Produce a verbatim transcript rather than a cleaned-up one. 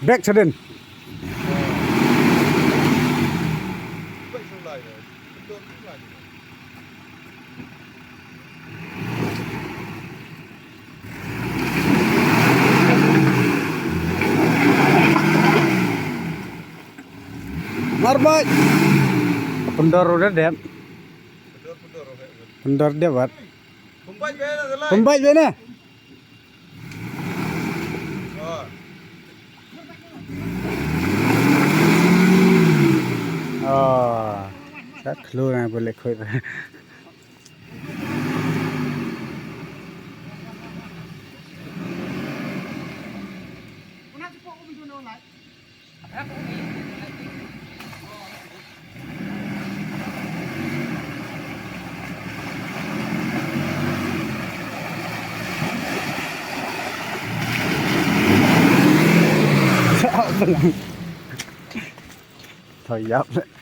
Brake sudden. Marbait. Pyndonkam ruh da dep. Pyndonkam dep wat. Pynbeit beit ne? Oh, sa klur na boleh khuid. Thôi, yap.